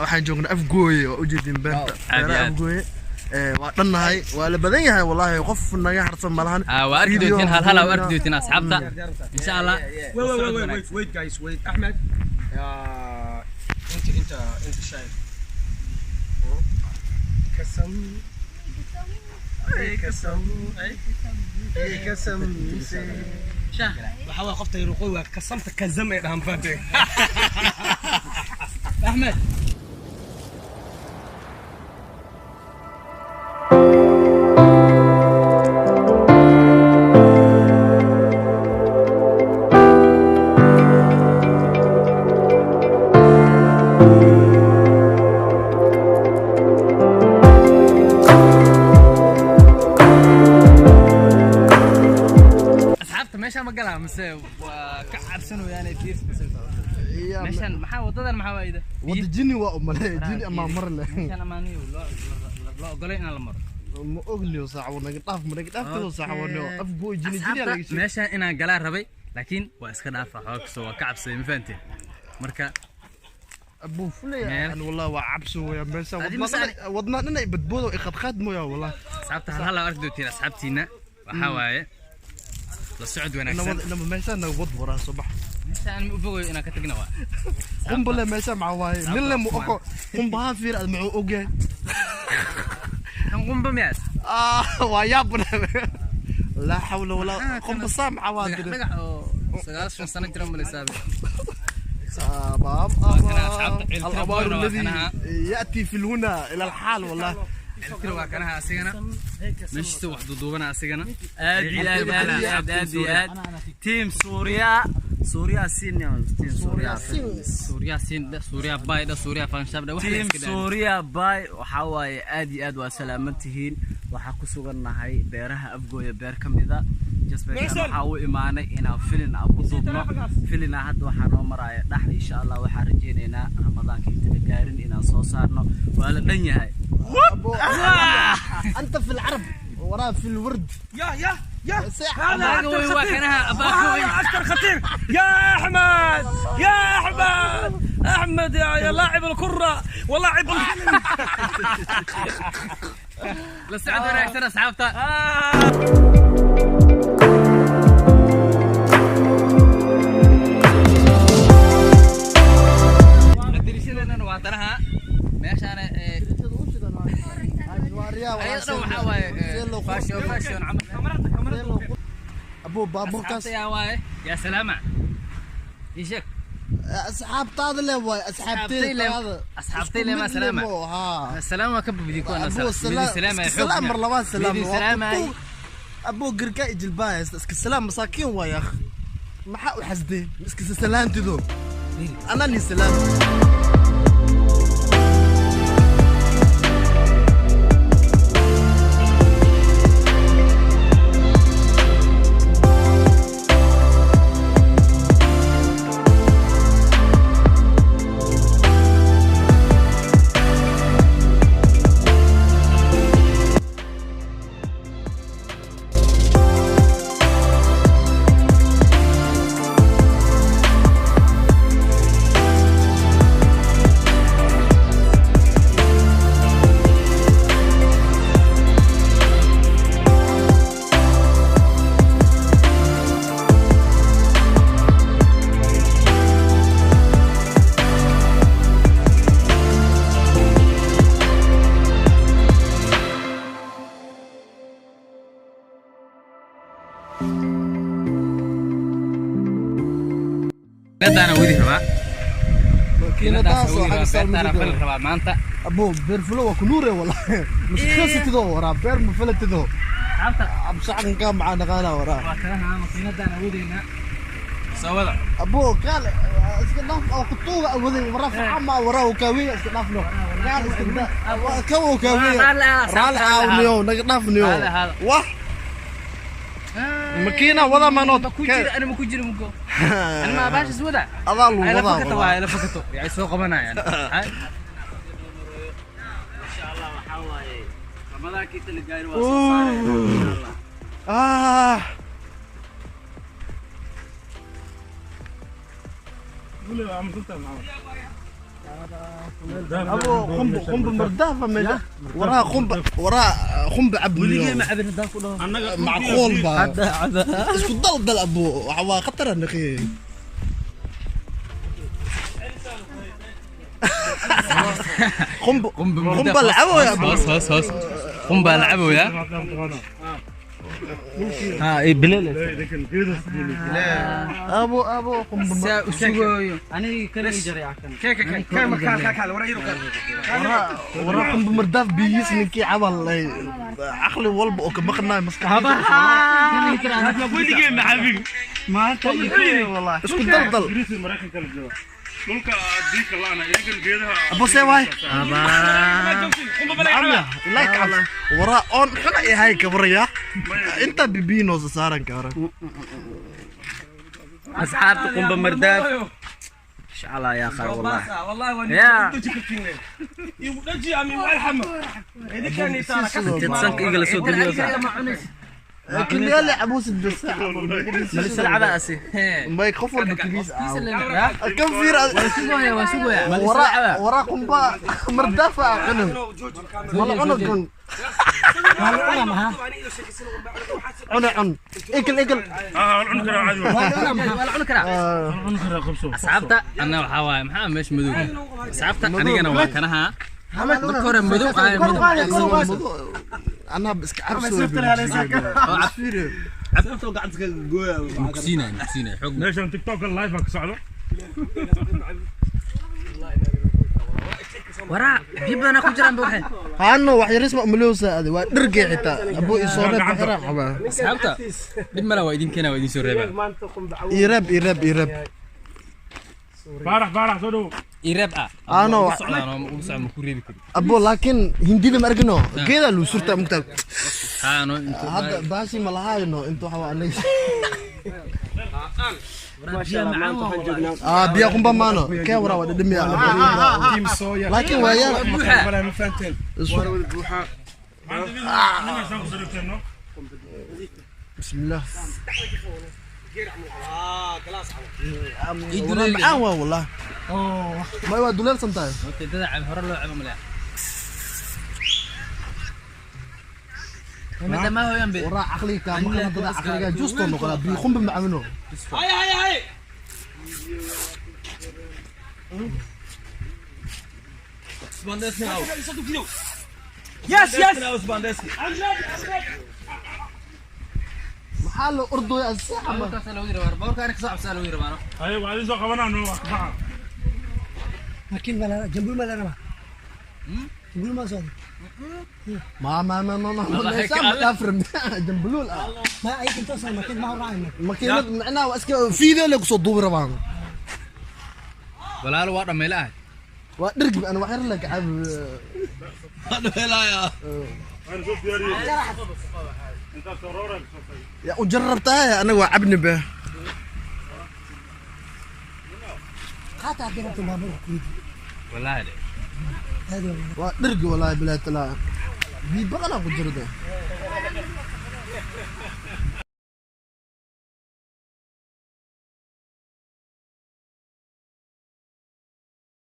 Waxaan joognaa Afgooye, waa ujeedin beerta. Aad iyo beeraha aad. Afgooye. Waa dhannahay, waa la badan yahay, wallahi qof naga harsan malahan. Waa arki Video doontiin, hal hal waa arki duubina. doontiin asxaabta, insha Allah. Wait, wait, wait, wait, wait, wait, guys, wait. Ahmed, انت انت انت شايف قسم اي قسم اي قسم. Waxaa waay qofta ruqoy waa kasamta kazam ay dhahan faante. Axmed. Asxaabta, meeshaan ma galaa mise waa ka cabsanayaan fiir? Meeshaan maxaa, wadadan maxaa waayida? Wada jini waa umaleey, jini ama mar leh. Meeshaan amaaniyo loo ogolay inaan la maro. Ma ogniyo saaxwo, naga dhaaf, ma naga dhaaftido saaxwo. Afgooye jini jini aa laga sheegay. Meeshaan inaan galaa rabay, laakiin waa iska dhaafa xoog kastoo waa ka cabsaday, ma fahanteen? Marka abuu fulaya. Meel. An wallahi waa cabsi weya meesha. Adi wadna dhan ay badboodo i qadqaad mooya wallahi. Asxaabta, hal hal aa arki doontiin asxaabtiina, waxaa waaye la socod wanaagsan. Inama meesha naga wad waraa soo bax. Meeshaan ma u fogayo inaan ka tagna waa. Qumbale meesha maxaa waaye? Nin le mu oko qumbaha fiir ad muxuu ogyahay? Kan qumba miyaas? Ah, waa yaab, laa xawla walaa qumba saa maxaa waa dhagax dire dhagax oo 90 sano jira malaysaaba. باب. كان أصحاب التربون الأبار الذي وكانها- يأتي في الهنا إلى الحال والله. Ciltira waa kanaha, asigana meeshiisa wax duduubana asigana. Aad iyo aad, aad iyo aad, aad iyo aad. Team Suuriya, Suuriya senior, team Suuriya. Suuriya siin dhe, Suuriya bay dhe, Suuriya fanshaab dhe, wax la team iska dhahay. Suuriya bay, waxaa waaye aad iyo aad waa salaaman tihiin. Waxaa ku sugannahay beeraha Afgooya, beer ka mida. Just meeshaan waxaa u imaanay inaan filin aan ku duubno filina. Hadda waxaa noo maraya dhax, insha Allah waxaa rajaynaynaa Ramadaanka inta la gaarin inaan soo saarno. Waa la dhan yahay. أنت في العرب وراء في الورد. يا يا يا ساعة. هذا أباك أكثر وين خطير. وكانها أباك وين. هذا أكثر خطير يا أحمد، يا أحمد، أحمد يا لاعب الكرة ولاعب الفيلم. La socod wanaagsan asxaabta. Dariishadeenana waa tanaha meeshaana ayada dhan waxaa waaye fashion, fashion camal. أبو بابوركاس. Asxaabta yaa waaye? Yaa salaama, ii sheeg. أصحاب تاذا واي أصحاب تاذا. Asxaabtay le ma salaama. ها. Salaam waa ka bubdi kuwana. أبو السلام. Salaama. السلام مر سلام. Midin salaamay. أبو قرقاء جلبايس اسك السلام مساكين ويا أخ ما حق حسدي اسك سلام تدو أنا اللي سلام. Makiinadaana wadi rabaa. Makiinadaas oo xagga sar Beertaana ma fali rabaa maanta. Abo beer fulo waa ku nuure wallahi mushkilatido waraa beer ma falatido. Asxaabta. Abshacan ka macaa naqaana waraa. Waa kanaha makiinadaana wadaynaa, soo wada. Abo kaal iska dhaaf oo kutuuga awaday waraa facama waraa oo kaawiya iska dhaafno kaal iska dhaaf ka oo kaawiya. Raali ah, raali caawniyo naga dhaafniyo. Raali ahaada. Wah, makiina wada manood. Ma ku jira, ana ma ku jira mugo, ana ma baashis wada. Adaa lu ay la wadaa fakato wadaa. Waa la fakato ay soo qabanayaan. Hay. Insha Allah waxaa waaye Ramadaanka inta la gaarin waa soo saarayna, insha Allah. Ah. ابو قنب قنب مردافه ميلا وراها قنب وراها قنب عبد weligay ma cabin haddaan ku dhaho معقول با اسكو ضل ضل ابو waa khatar naqi قنب قنب العبوا يا ابو hoos hoos hoos qumbaa la caboyaa ha bilal ابو ابو قنب saa u sugooyo aniga kala ii jaray cakan وراها قنب مرداف بيس ninkii cabal caqli walba oo ka maqnaay maskaxda weligay ma cabin maanta iyo wallahi isku daldal ابو سي واي عمي لايك عبس وراء اون حنا هاي كبريا انت بيبينو سارن كبر asxaabta qumba mardaaf shacalaa yaa qaar wallahi والله يا. Intaad sanka igala soo geliyo كل يلي عبوس الدساعة malisal cabaa asi ما يخفوا البكليس كم في sugooya waa sugooya وراء وراء قنبا مردافة عنه والله عنق عنق عنق اكل اكل waa la cuni karaa asxaabta anna waxaa waaye maxaa meesha madow asxaabta anigana waa kanaha marka hore madow ah madow انا بس عبسو mukusiinaya mukusiinaya xoog meeshan tiktok live ka socdo waraa biyo badanaa ku jiraan ba waxay هانو wax yaris ma umuloosa adi waa dhargay xitaa abu isoo reeb xira xaba asxaabta dhib mala waa idin keenaa waa idin soo reebaa ireeb ireeb ireeb faarax faarax soo dhow ii reeb ah Ano, ugu socdaan oo ugu socdaan ma ku reebi kari abo laakiin hindida ma argino geeda lu surta mugtaa haano inta hadda baashi ma lahaayno inta waxa waa anaga ah biya qumba maano kee waraa waa dhadhamiya laakiin waa yar nimaasaan ku soo bismillah waraa macaan waa wallah may waa duleelsan tahay dada cab hore loo cabo malaa ma hooyan be waraa caqliga kaa maqan dada caqliga juusto noqonaa biyo qumba macamino maxaa la ordooya asaaxa ma baabuurkaas loo yiri baabuurka aniga soo cabsaa loo yiri baano haye waa idin soo qabanaa no waa kabaxa ما ما ما ما ما ما تفرم جنبلول ما اي كنت اصلا ما كنت ما هو راعي makiinad macnaha waa iska fiideo le kusoo duubi rabaan walaalo waa dhammeelaha waa dhergib ana wax yar la kacab waan soo diyaariyey intaas soo roora soo ya u jarrabtahay anaga waa cabni be قاطع ضربت بابور كويتي wallaahi هذا والله waa dhergi walaahi bilaa talaa biyo badanaa ku jirda